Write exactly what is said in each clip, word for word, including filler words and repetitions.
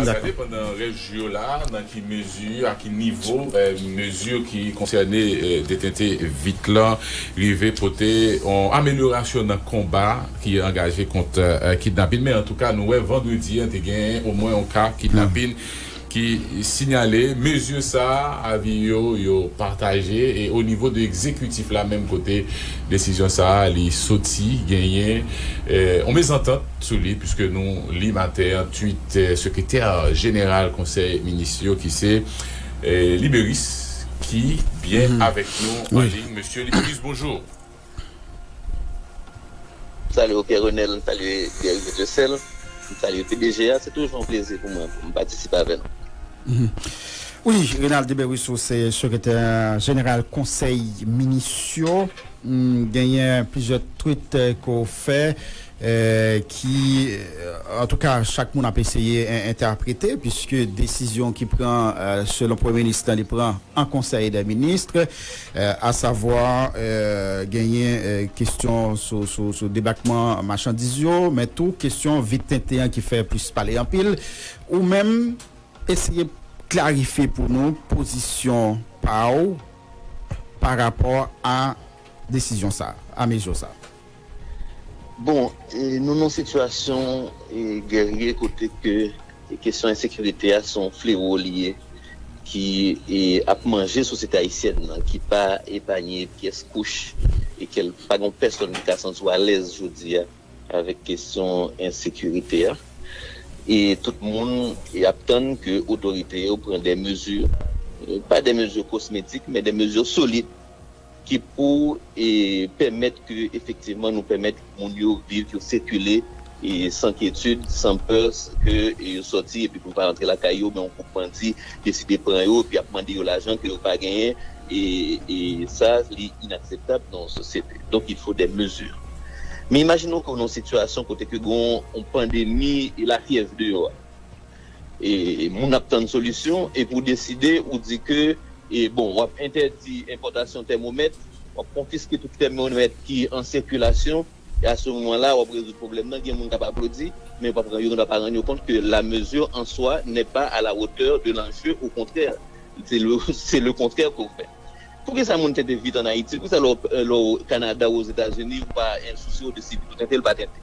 Gade pandan rès jou yo la, nan ki mezi, a ki nivo, eh, mezi ki konsène, eh, detente vit lan rive pote yon amelyorasyon nan konba ki angaje kont, eh, kidnapin. Men antouka, nou wè vandredi an, te gen omwen yon ka kidnapin ki sinyale. Mezi sa a, avi yo, yo pataje, e o nivo de egzekitif la, menm kote desizyon sa a, li soti, genyen, eh, yon mezantant sou li, puiske nou li maten an tweet, eh, sekretè jeneral konsèy minis yo, ki se, eh, Liberis, ki byen avèk nou an liy. Mesye Liberis, bonjou. Salye w, Pierre Renel, m salye Guerrier Dieuseul, m salye P D G a. Se toujou yon plezi pou mwen pou m patisipe avè nou. Wi, Renald Liberis, ou se sekretè jeneral konsèy minis yo. Genyen plizyè tweet ke w fè ki, antouka, chak moun ap eseye entèprete, piske desizyon ki pran, selon premye minis lan, li pran an konsèy dè minis, asavwa genyen kesyon sou debakman machandiz yo, men tou kesyon vit tente an ki fè plis pale anpil. Ou menm, eseye klarifye pou nou pozisyon pa w pa rapò a desizyon sa, a mezi sa. Bon, nou nan sitiyasyon, Guerrier, kote ke kesyon ensekirite a se yon flewo li ye ki ap manje sosyete ayisyèn nan, ki pa epanye pyès kouch, e ke pa gen pèsonn ki ka santi w alèz jodi a avèk kesyon ensekirite a. E tout moun ap tann ke otorite yo pran de mezi, pa de mezi kosmetik, men de mezi solid ki pou pèmèt ke efektivman nou pèmèt moun yo viv, yo sikile san kyetid, san pè ke yo sòti epi pou pa rantre lakay yo, men yon gwoup bandi deside pran yo epi ap mande yo lajan ke yo pa genyen. E sa, li inakseptab nan yon sosyete. Donk, il faut des mesures. Men imajine w ke w nan yon sitiyasyon kote ke gen yon pandemi lafyèv deyò a. E moun ap tann solisyon, epi w deside, ou di ke, e bon, w ap entèdi enpòtasyon tèmomèt, w ap konfiske tout tèmomèt ki an sikilasyon, e a se moman la, w ap rezoud pwoblèm nan, gen moun k ap aplodi, men yo p ap, yo pa rann yo kont ke la mesure en soi n'est pas à la hauteur de l'enjeu, au contraire, c'est le, c'est le contraire que vous faites. Poukisa moun tente vit an Ayiti? Poukisa lè w Kanada, Ozetazini, ou pa sousiye w de si vit ou tente l pa tente?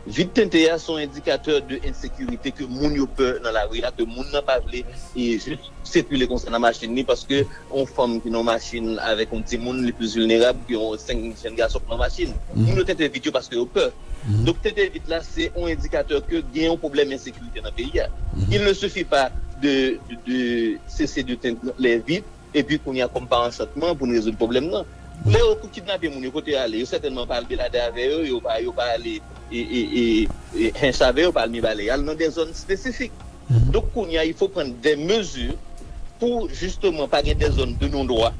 Vit tente a se yon endikatè de ensekirite ke moun yo pè nan lari a, ke moun nan pa vle e jis sikile konsa nan machin li, paske yon fanm ki nan yon machin avèk yon timoun, li plis vilnerab ke yon senk jèn gason k nan machin. Moun yo tente vit yo paske yo pè. Donk, tente vit la, se yon endikatè ke gen yon pwoblèm ensekirite nan peyi a. Il ne suffit pas de, de, de cesser de tente les vites, epi kounye a kòm pa anchantman pou n rezoud pwoblèm nan. Lè yo kidnape moun yo, kote yo ale? Yo sètènman pa al belade avè yo, yo pa, yo pa ale e, e, e, e, hench avè yo, pa al Mibalè, y al nan de zòn espesifik. Donk, kounye a, il faut prendre des mesures pou jisteman pa gen de zòn de non droit.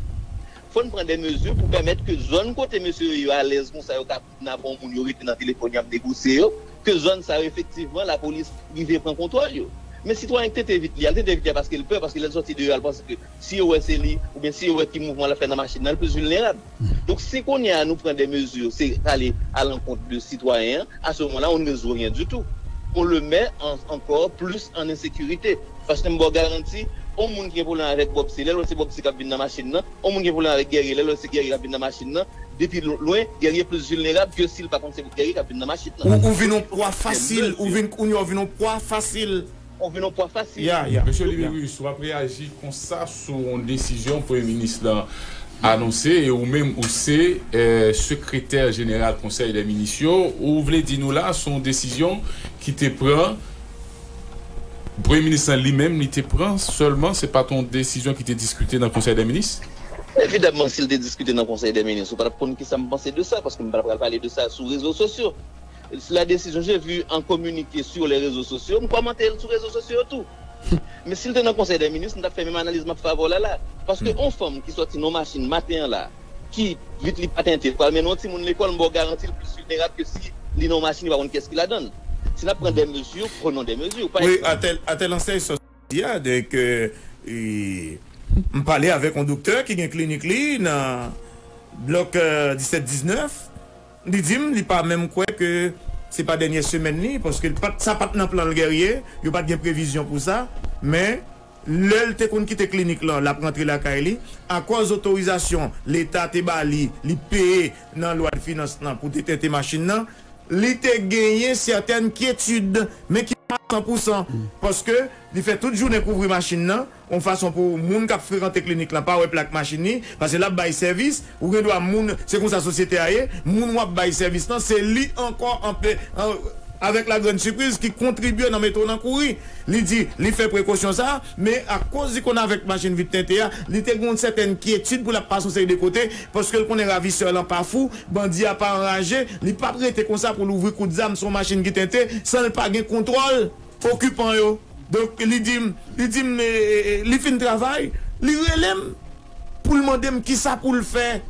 Fò n pran de mezi pou pèmèt ke zòn kote mesye yo alèz konsa, yo ka kidnape yon moun, yo rete nan telefòn, y ap negosye yo, ke zòn sa yo efektivman lapolis rive pran kontwòl yo. Men sitwayen k tente vit li a, l tente vit li a paske l pè, paske lè l sòti deyò a, l panse ke si yo wè se li, oubyen si yo wè ki mouvman l ap fè nan machin nan, l plis vilnerab. Donk, si kounye a nou pran de mezi, se ale alankont de sitwayen an, à ce moment-là, on ne résout rien du tout. On le met en, encore plus en insécurité. Paske m ba w garanti, yon moun ki gen pwoblèm avèk Bob C, lè l wè se Bob C k ap vin nan machin nan, yon moun ki gen pwoblèm avèk Guerrier, lè l wè se Guerrier k ap vin nan machin nan, depi lwen, Guerrier plis vilnerab ke si l pa konn se Guerrier k ap vin nan machin nan. Ou, ou vin yon pwa fasil, ou vin kounye a, ou vin yon pwa fasil. Ou vin yon pwa fasil. Ya, ya. Mesye Liberis, w ap reyaji konsa sou yon desizyon premye minis lan anonse, e ou menm ou se, eh, sekretè jeneral konsèy dè minis yo, ou vle di nou la, se yon desizyon ki te pran, premye minis lan li menm, li te pran sèlman, se pa t yon desizyon ki te diskite nan konsèy dè minis? Evidamman, si l te diskite nan konsèy dè minis, ou pa t ap konn kisa m panse de sa, paske m pa t ap pral pale de sa sou rezo sosyo. La décision, j'ai vu un communiqué sur les réseaux sociaux, m kòmante l sou rezo sosyo yo tou. Men si l te nan konsèy dè minis, m t ap fè menm analiz m ap fè avè w la la. Paske yon fanm ki sòti nan yon machin maten an la, ki vit li pa tente, pral mennen yon timoun lekòl, m ba w garanti l plis vilnerab ke si li nan yon machin, li pa konn kiyès ki ladan l. Si n ap pran de mezi, prenons des mesures. Pa egzanp, atè lansè sòsi a, donk, m pale avèk yon doktè ki gen klinik li nan blòk disèt diznèf. Li di m li pa menm kwè ke se pa dènyè semèn li, paske l pa t, sa pa t nan plan l, Guerrier, yo pa t gen previzyon pou sa, men lè l te konn kite klinik lan, l ap rantre lakay li, akòz otorizasyon Leta te ba li, li peye nan lwa de finans lan pou te tente machin nan, li te genyen sètèn kyetid, men ki pa san pou san, paske li fè tout jounen kouvri machin nan, yon fason pou moun k ap frekante klinik lan pa wè plak machin li, paske l ap bay sèvis, ou gen dwa moun, se konsa sosyete a ye, moun w ap bay sèvis lan, se li ankò anpe, an, avèk la grande surprise, ki kontribye nan mete w nan kouri. Li di, li fè prekosyon sa a, men akoz li konn avèk machin vit tente a, li te gen yon sètèn kyetid pou l ap pase yon seri de kote, paske l konnen ravisè lan pa fou, bandi a pa anraje, li p ap rete konsa pou l ouvri kout zam sou yon machin ki tente, san l pa gen kontwòl okipan yo. Donk, li di m, li di m, e, e, e, li fin travay, li rele m pou l mande m kisa pou l fè.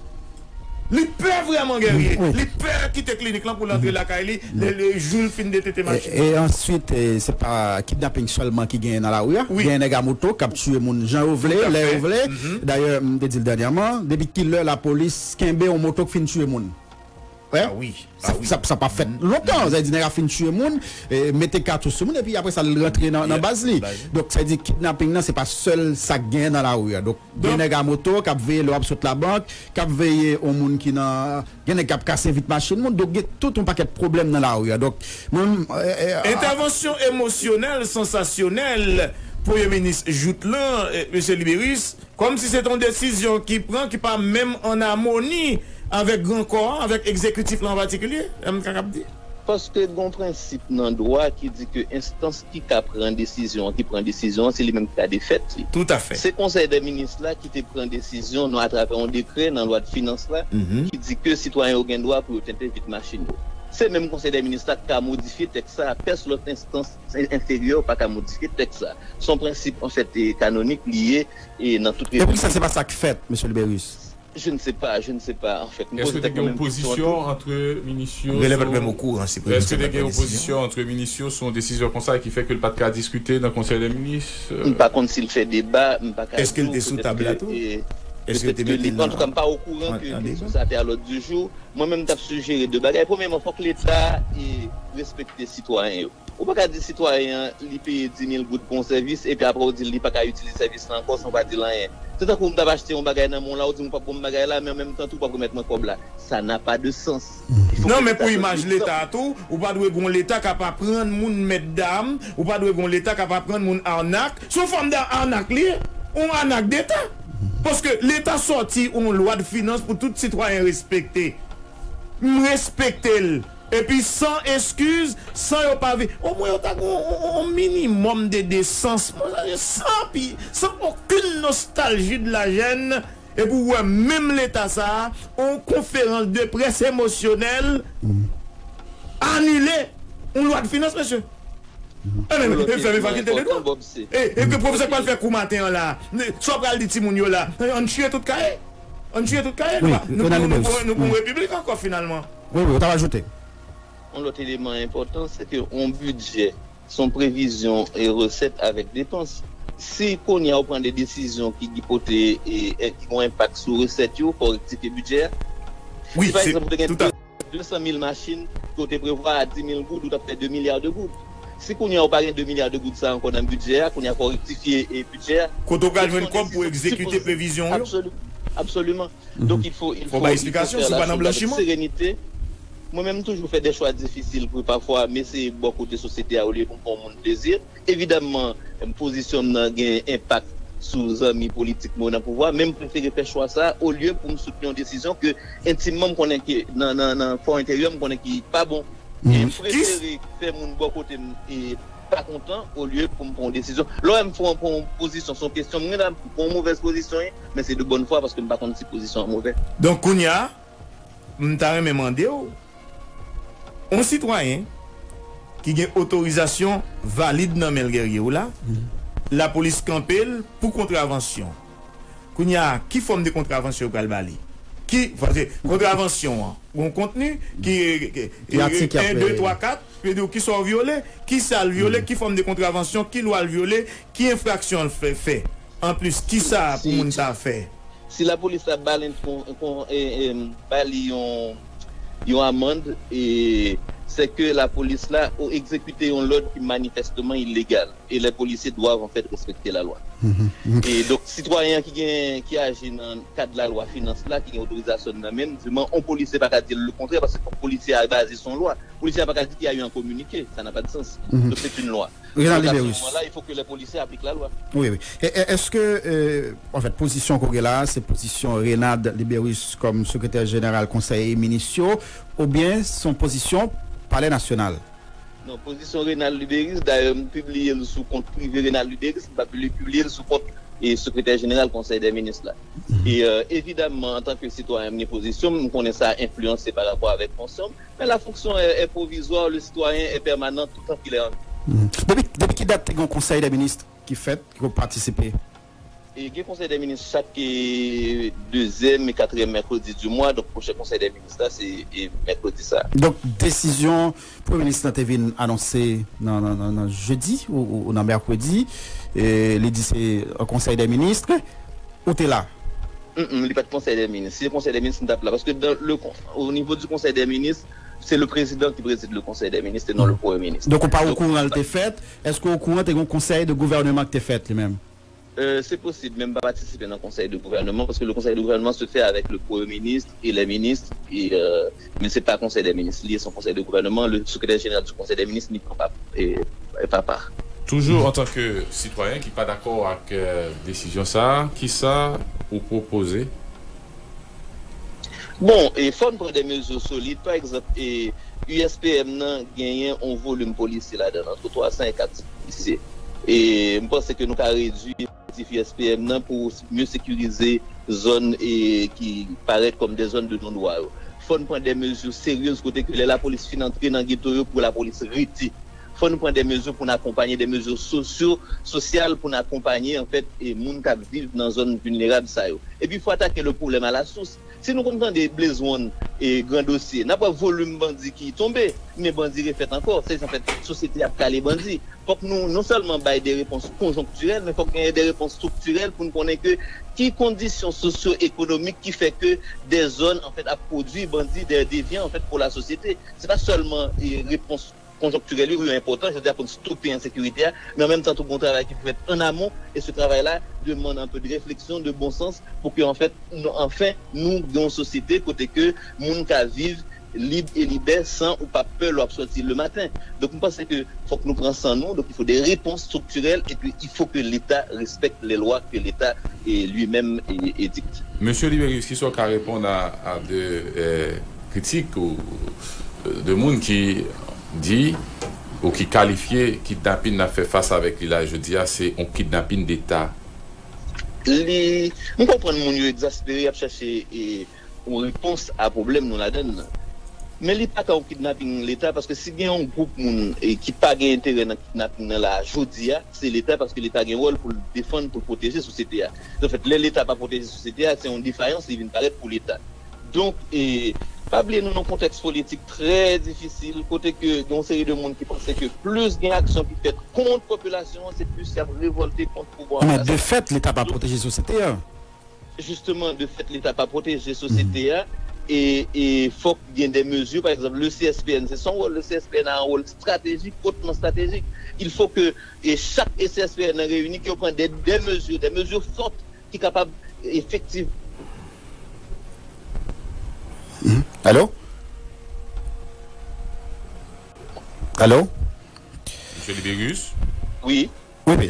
Li pè vrèman, Guerrier. Wi. Li pè kite klinik lan pou l antre lakay li, lè, lè jou l fin detente machin. E, e answit, e, se pa kidnaping sèlman ki genyen nan lari a. Wi. Genyen nèg a moto k ap tiye moun jan yo vle, lè yo vle. Dayè, m te di l dènyèman, depi ki lè lapolis kenbe yon moto k fin tiye moun? Wè? Ah wi. Sa, ah wi. Sa, sa pa fèt lontan. Sa vle di nèg la fin tiye moun, e, mete katouch sou moun, epi apre sa, l rantre nan, nan baz li. Baz li. Donk, sa vle di kidnaping nan, se pa sèl sa k genyen nan lari a. Donk, gen nèg a moto k ap veye lè w ap sot labank, k ap veye yon moun ki nan, gen nèg k ap kase vit machin moun. Donk, gen tout yon pakèt pwoblèm nan lari a. Donk, mwen, e, e, a- Entèvansyon emosyonèl, sansasyonèl, Premye Minis jout lan, e, Mesye Libérus, kòmsi se t on desizyon ki pran ki pa menm ann amoni avèk gran kò a, avèk egzekitif lan an patikilye, M K k ap di. Paske gen yon prensip nan dwa ki di ke enstans ki ka pran desizyon an, ki pran desizyon an, se li menm ki ka defèt li. Toutafè. Se Konsèy dè Minis la ki te pran desizyon nan atravè yon dekrè nan lwa de finans la ki di ke sitwayen yo gen dwa pou yo tente vit machin yo. Se menm Konsèy dè Minis la ki ka modifye tèks sa a, pès lòt enstans enferyè pa ka modifye tèks sa a. Se yon prensip, anfèt, e, kanonik li ye, e nan tout repiblik. E poukisa se pa sa k fèt, Mesye Libérus? Je ne sais pas, je ne sais pas, anfèt. M poze tèt mwen menm kesyon an tou. Èske te gen opozisyon ant minis yo? Genlè pa t menm okouran si Premye Minis la pran desizyon. Èske te gen opozisyon ant minis yo sou yon desizyon konsa ki fè ke l pa t ka diskite nan Konsèy dè Minis? M pa konn si l fè deba, m pa ka di w, petèt ke, e, petèt ke li, antouka, m pa okouran ke kesyon sa a te a lòd di jou. Mwen menm, m t ap sijere de bagay. Premyèman, fòk Leta, e, respekte sitwayen yo. Ou pa ka di sitwayen an, li peye dis mil goud pou yon sèvis, epi apre ou di l li pa ka itilize sèvis la ankò san w pa di l anyen. Se tankou m t ap achte yon bagay nan men w la, ou di m ou p ap ban m bagay la, men an menm tan tou, ou p ap remèt mwen kòb la. Ça n'a pas de sens. Non, men pou imaj Leta a tou, ou pa dwe gon Leta k ap aprann moun mèt dam, ou pa dwe gon Leta k ap aprann moun anak. Se yon fòm de anak li ye, yon anak Deta. Paske Leta sòti yon lwa de finans pou tout sitwayen respekte. M respekte l. Epi san eskiz, san yo pa vi-, omwen yo ta gen yon, yon, yon minimòm de desans, san pi, san okenn nostalji de la jèn, epi w wè menm Leta sa a, yon konferans de près emosyonèl, anile yon lwa de finans, mesye. E men, e fèmen fakilte de dwa. E, e ke pwofesè k pral fè kou maten an la, sa w pral di timoun yo la, ann chire tout kaye. Ann chire tout kaye, nou pa, nou, nou, nou, nou pou yon repiblik ankò finalman. Wi, wi, ou t ap ajoute. Yon lòt eleman enpòtan, se ke yon bidjè, se yon previzyon e resèt avèk depans. Si kounye a ou pran de desizyon ki, ki pote, e, e ki gen yon enpak sou resèt yo, fò w rektifye bidjè a. Wi, si pa egzanp ou te gen de san mil machin ke w te prevwa a dis mil goud, ou t ap fè de milya de goud. Si kounye a ou pa gen de milya de goud sa ankò nan bidjè a, kounye a fò w rektifye, e, bidjè a. Kote w pral jwenn kòb pou egzekite previzyon w yo? Absoli-, absoliman. Donk, il faut, il faut, il faut faire la chose avec sérénité. Mwen menm, m toujou fè de chwa difisil pou pafwa m eseye bò kote sosyete a olye pou m fè yon moun plezi. Evidamman, pozisyon m nan gen enpak sou zanmi politik mwen nan pouvwa, men m prefere fè chwa sa a olye pou m soutni yon desizyon ke entimman m konnen ke nan, nan, nan fò enteryè m konnen ki pa bon. E m prefere fè moun bò kote m e pa kontan olye pou m pran yon desizyon. Lè w wè m pran, pran yon pozisyon, se yon kesyon m gen la, m pran yon movèz pozisyon, wi, men se de bòn fwa paske m pa konn si pozisyon an movè. Donk, kounye a, m ta renmen mande w, yon sitwayen ki gen otorizasyon valid nan men l, Guerrier, w la, lapolis kanpe l pou kontravansyon. Kounye a, ki fòm de kontravansyon yo pral ba li? Ki, paske kontravansyon an, gon kontni ki, ki, ki, ki atik y ap, en, de, twa, kat, vle di w kisa w vyole, kisa l vyole, ki fòm de kontravansyon, ki lwa l vyole, ki enfraksyon l fè, fè. Anplis, kisa pou moun sa a fè? Si lapolis la ba l, kon, kon, e, e, ba li yon, yon amann, e, c'est que la police là a exécuté un ordre qui manifestement illégal et les policiers doivent en fait respecter la loi. E donk, sitwayen ki gen, ki aji nan kad lalwa finans la, ki gen otorizasyon nan men l, di mwen, yon polisye pa ka di l le kontrè, paske fòk polisye a baze sou yon lwa. Polisye a pa ka di qu'il y a eu un communiqué, ça n'a pas de sens. Donc c'est une loi. Rénald Libérus. Donc à ce moment-là, il faut que les policiers appliquent la loi. Wi, wi. E, e, èske, euh, an fèt, pozisyon ke w gen la, se pozisyon Renald Liberus kòm sekretè jeneral konsèy minis yo, oubyen se yon pozisyon Palè Nasyonal? Non, pozisyon Renald Liberus, dayè, m pibliye l sou kont prive Renald Liberus, m pa pibliye l sou kont e sekretè jeneral konsèy dè minis la. E, euh, evidaman, antanke sitwayen, m gen pozisyon m, m konnen sa enfliyanse pa rapò avèk fonksyon m, mais la fonction est, est provisoire, le citoyen est permanent, tout tant qu'il est en vie. Depi, depi ki dat te gen yon konsèy dè minis ki fèt, ki w patisipe? E gen konsèy dè minis chak, e, dezyèm e katriyèm mèkredi di mwa, donk pwochen konsèy dè minis la se, e, mèkredi sa. Donk desizyon premye minis lan te vin anonse nan, nan, nan, nan jedi ou, ou, ou nan mèkredi, e, li di se an konsèy dè minis, ou te la? Mm, mm, li pa t konsèy dè minis. Si se konsèy dè minis, m t ap la. Paske dans le con- au niveau du conseil des ministres, c'est le président qui préside le conseil des ministres et non le premier ministre. Donk ou pa okouran l te fèt? Èske w okouran te gen yon konsèy de gouvèneman ki te fèt li menm? Euh, c'est possible, men m pa patisipe nan konsèy de gouvèneman, paske le conseil de gouvernement se fait avec le premier ministre et les ministres, et, euh, men se pa konsèy dè minis li ye, se yon konsèy de gouvèneman, le secrétaire général du conseil des ministres ni papa, e, e papa. Toujou antanke sitwayen ki pa dakò ak, euh, desizyon sa a, kisa ou pwopoze? Bon, e fò n pran de mezi solid. Pa egzanp, e, U S P M nan genyen yon volim polisye ladan l, ant twa san e kat san polisye. E m panse ke nou ka redui efektif U S P M nan pou mye sekirize zòn, e, ki parèt kòm de zòn de non dwa yo. Fò n pran de mezi serye kote ke lè lapolis fin antre nan geto yo, pou lapolis rete. Fò nou pran de mezi pou n akonpaye, de mezi sosyo, sosyal pou n akonpaye, anfèt, e moun k ap viv nan zòn vilnerab sa yo. Epi fò atake le problème à la source. Si nou konn tande Blaze One e Gran Dosye, n ap wè volim bandi ki tonbe, men bandi refèt ankò. Se, anfèt, sosyete ap kale bandi. Fòk nou non sèlman bay de repons konjonktirèl, men fòk genyen de repons estriktirèl pou n konnen ke ki kondisyon sosyo-ekonomik ki fè ke de zòn, anfèt, ap pwodui bandi, de devyan, anfèt, pou la sosyete. Se pa sèlman, e, repons konjonktirèl yo, yo enpòtan, jodi a, pou n stope ensekirite a, men an menm tan tou, gon travay ki pou fèt an amon, e se travay la demande un peu de réflexion, de bon sens, pou ke, anfèt, nou, anfen, nou gen yon sosyete kote ke moun ka viv lib e libè san ou pa pè lè w ap sòti le maten. Donk, m panse ke fòk nou pran san nou, donk, il faut des réponses structurelles, et puis il faut que l'État respecte les lois que l'État, e, lui-même, e, édicte. Mesye Libérus, kisa w ka reponn a, a de, eh, kritik ou, eh, de moun ki di ou ki kalifye kidnapin n ap fè fas avèk li la jodi a, se yon kidnapin deta? Li, m konprann moun yo egzaspere, y ap chache, e, yon repons a pwoblèm nou ladann nan. Men li pa ka yon kidnaping Leta, paske si gen yon gwoup moun, e, ki pa gen enterè nan kidnaping nan la a, jodi a, se Leta, paske Leta gen wòl pou l defann, pou l pwoteje sosyete a. Anfèt, lè Leta pa pwoteje sosyete a, se yon defayans li vin parèt pou Leta. Donk, e, pa bliye nou nan kontèks politik trè difisil, kote ke gen yon seri de moun ki panse ke plis gen aksyon ki fèt kont popilasyon an, se plis y ap revòlte kont pouvwa an. Men de fèt, Leta pa pwoteje sosyete a. Jisteman, de fèt, Leta pa pwoteje sosyete a, e, e fòk gen de mezi. Pa egzanp, le C S P N, se son wòl, le C S P N a yon wòl estratejik, otman estratejik. Il faut que, e, chak C S P N nan reyini, ke yo pran de, de mezi, de mezi fòt ki kapab efektiv. Alo? Alo? Mesye Libérus? Wi. Wi, wi.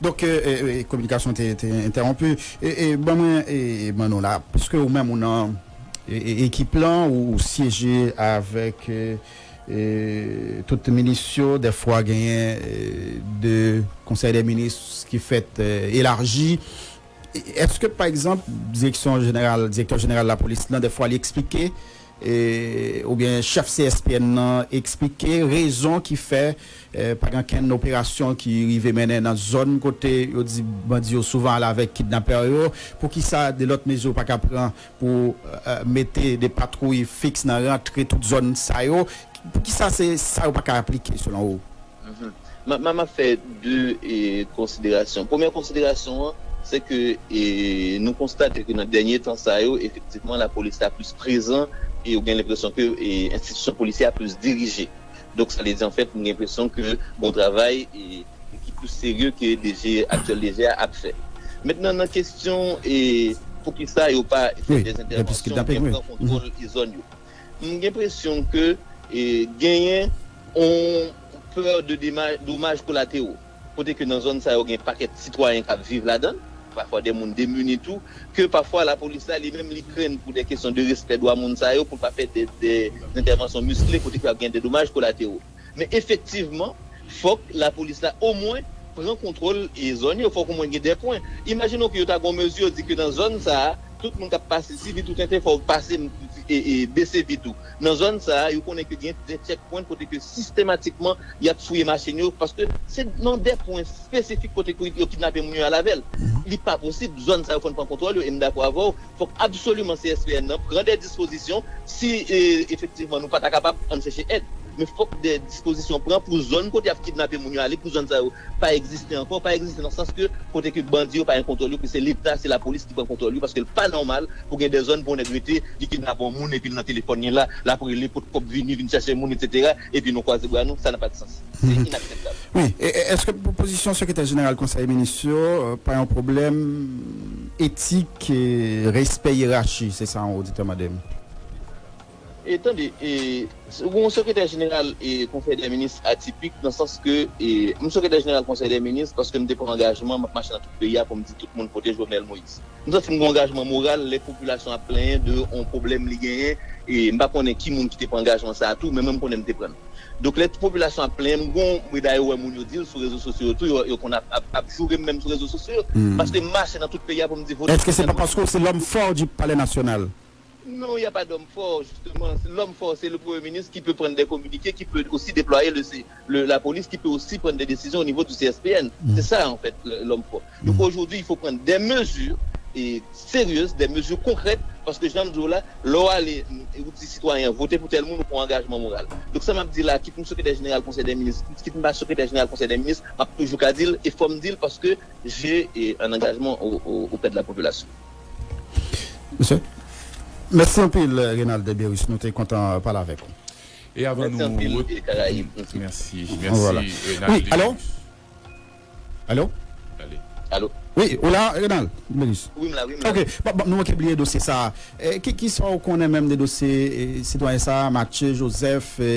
Donk, e, e, kominikasyon te, te entèwonpi. E, e, ban mwen, e, e, ban nou la, piske ou menm ou nan, e, e, ekip lan, ou, ou syeje avèk, e, e, tout minis yo, dèfwa genyen, e, de konsèy dè minis ki fèt, e, elaji. E, èske, pa egzanp, direksyon jeneral, direktè jeneral lapolis lan, dèfwa li eksplike, e, oubyen chèf C S P N nan eksplike rezon ki fè, e, pa gen okenn operasyon ki rive mennen nan zòn kote yo di bandi yo souvan ale avèk kidnapè yo? Poukisa de lòt mezi yo pa ka pran pou, e, mete de patwouy fiks nan rantre tout zòn sa yo? Poukisa se sa yo pa ka aplike selon ou? M ap, m ap fè de, e, konsiderasyon. Premyè konsiderasyon an, se ke, e, nou konstate ke nan dènye tan sa yo, efektivman, lapolis la plis prezan e ou gen lenpresyon ke, e, enstitisyon polisyè a plis dirije. Donk, sa vle di, anfèt, m gen enpresyon ke gon travay, e, ki plis serye ke D G aktyèl D G a ap fè. Mentnan, nan kesyon, e, poukisa yo pa fè de entèvansyon pou pran kontwòl e zòn yo. M gen enpresyon ke, e, genyen on pè de dema- domaj kolatero. Kote ke nan zòn sa yo gen pakèt sitwayen k ap viv ladan l, pafwa de moun demini tou, ke pafwa lapolis la li menm li krenn pou de kesyon de respè dwa moun sa yo, pou l pa fè de, de entèvansyon miskle kote ke ap gen de domaj kolatero. Men efektivman, fòk lapolis la omwen pran kontwòl e zòn yo, fòk omwen gen de pwen. Imajine w ke yo ta gen yon mezi, yo di ke nan zòn sa a, tout moun k ap pase, si vit ou tenten, fò w pase, e, e, bese vit ou. Nan zòn sa a, yo konnen ke gen de checkpoint kote ke sistematikman y ap fouye machin yo, paske se nan de pwen espesifik kote ke yo kidnape moun yo al avè l. Li pa posib, zòn sa yo fò n pran kontwòl yo, e m dakò avè w, fòk absoliman C S P N nan pran de dispozisyon, si, e, efektivman nou pa ta kapab, ann chèche èd. Men fòk de dispozisyon pran pou zòn kote y ap kidnape moun yo ale, pou zòn sa yo pa egziste ankò, pa egziste nan sans ke kote ke bandi yo pa gen kontwòl yo, ke se Leta, se lapolis ki pran kontwòl yo, paske l pa nòmal pou gen de zòn pou yon nèg rete, li kidnape yon moun, epi l nan telefòn li la, l ap rele, pot kòb vini, vin chèche moun, etsetera, epi nou kwaze bra nou, sa nan pa de sans. Se inakseptab. Wi, e, e, èske pwopozisyon sekretè jeneral konsèy minis yo, e, pa yon pwoblèm etik, e, respè yerachi, se sa yon oditè mande m. E tande, e, se- yon sekretè jeneral e konsèy dè minis atipik nan sans ke, e, m sekretè jeneral konsèy dè minis paske m te pran angajman m ap mache nan tout peyi a pou m di tout moun vote Jovenel Moïse. M santi m gen angajman moral lè popilasyon ap plenyen de yon pwoblèm li genyen, e m pa konnen ki moun ki te pran angajman sa a tou, men mwen m konnen m te pran l. Donk lè popilasyon ap plenyen, m gon, mwen dayè wè moun yo di l sou rezo sosyo yo tou, yo, yo konn ap, ap, ap joure m menm sou rezo sosyo yo. Paske m mache nan tout peyi a pou m di vote Èske se pa paske w se lòm fò du palais national? Non, il n'y a pas d'homme fort, justement. L'homme fort, c'est le Premier ministre qui peut prendre des communiqués, qui peut aussi déployer le, le- la police, qui peut aussi prendre des décisions au niveau du C S P N. C'est ça, en fait, le- l'homme fort. Donc aujourd'hui, il faut prendre des mesures et sérieuses, des mesures concrètes, parce que jan m di w la, lè w ale, ou di sitwayen, vote pou tèl moun, ou pran angajman moral. Donk sa m ap di la, kit m sekretè jeneral konsèy dè minis, kit m pa sekretè jeneral konsèy dè minis, m ap toujou ka di l, e fò m di l, paske j'ai, e, un engagement au- au- auprès de la population. Mesye, mèsi anpil, Renald Berus. Nou te kontan pale avèk ou. E avan nou retourne, mèsi, mèsi, Renald. Wi, alo? Alo? Alo? Wi, ou la, Renald Berus? Wi, m la, wi, m la. Ok, bon, bon, nou manke bliye dosye sa. E, ki, ki sa ou konnen menm de dosye, e, sitwayen sa, Mathieu Joseph, e,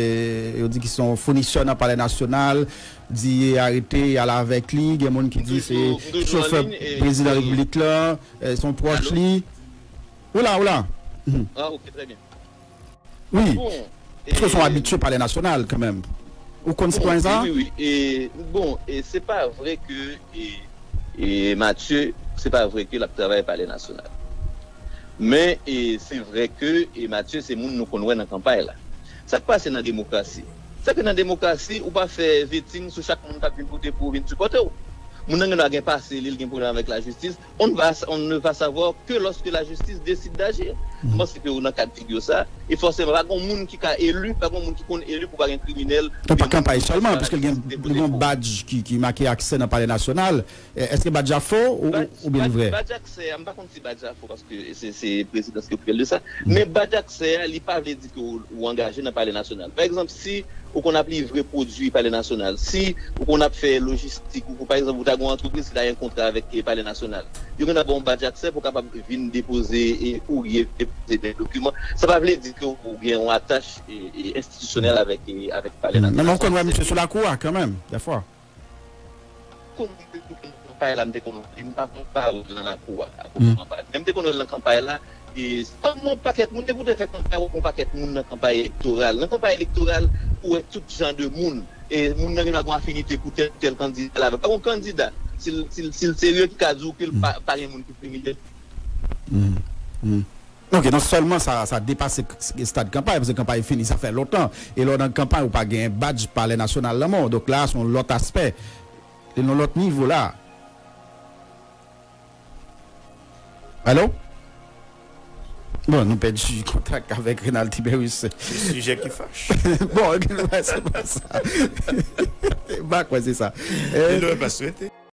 yo di ki se yon founisè nan Palè Nasyonal, di arete, y al avèk li, gen moun ki di se chofè prezidan repiblik la, e, se yon pwòch li. Ou la, ou la? Ah, ok, très bien. Wi. Bon, paske se yon abitye Palè Nasyonal kanmenm. Ou konn sitwayen sa? Wi, wi, wi. E, bon, e se pa vre ke, e, e Mathieu, se pa vre ke l ap travay Palè Nasyonal. Men, e, se vre ke, e, Mathieu se moun nou konn wè nan kanpay la. Sa k pase nan demokrasi? Se ke nan demokrasi, ou pa fè vetting sou chak moun k ap vin vote pou ou vin sipòte w. Moun nan gen dwa gen pase li, l gen pwoblèm avèk lajistis. On ne va, on ne va savoir que lorsque la justice décide d'agir. M panse ke ou nan kad figir sa, e fòseman, pa gen moun ki ka eli, pa gen moun ki konn eli pou pa gen kriminèl. E pa kanpay sèlman, paske l gen, li gen yon badj ki, ki make aksè nan Palè Nasyonal. E, èske badj la fo ou, ou, oubyen li vrè? Badj aksè a, m pa konn si badj la fo, paske se, se prezidans ki okipè l de sa. Men badj aksè a, li pa vle di ke ou, ou angaje nan Palè Nasyonal. Pa egzanp, si ou konn ap livre pwodui Palè Nasyonal, si ou konn ap fè lojistik, ou, pa egzanp, ou ta gen yon antrepriz ki ta gen kontra avèk, e, Palè Nasyonal, yo konn ap ba w yon badj aksè pou w kapab vin depoze, e, kourye, depoze de dokiman. Sa pa vle di ke ou gen yon atach, e, e, enstitisyonèl avèk, e, avèk Palè Nasyonal. Men ou konn wè misye sou lakou a kanmenm, dèfwa. Konnen m te konn nan kanpay la, m te konn wè l, m pa konn pa wè l nan lakou a, a kote kanpay. Men m te konn wè l nan kanpay la, e, kòm yon pakèt moun, depi w te fè kanpay, w ap wè yon pakèt moun nan kanpay elektoral. Nan kanpay elektoral, ou wè tout jan de moun. E moun nan gen dwa gen afinite pou tèl, tèl kandida la. Pa yon kandida, si l, si l, si l serye, ki ka di w ke l pa, pa gen moun ki kriminèl. Ok, non sèlman sa, sa depase k- stad kanpay, paske kanpay fini, sa fè lontan. E lè w nan kanpay, ou pa gen badj Palè Nasyonal nan men w. Donk la, se yon lòt aspè. Li nan lòt nivo la. Alo? Bon, nou pèdi kontak avèk Renald Tiberius. Se sijè ki fache. Bon, se pa sa. M pa kwè se sa. E nou pa swete.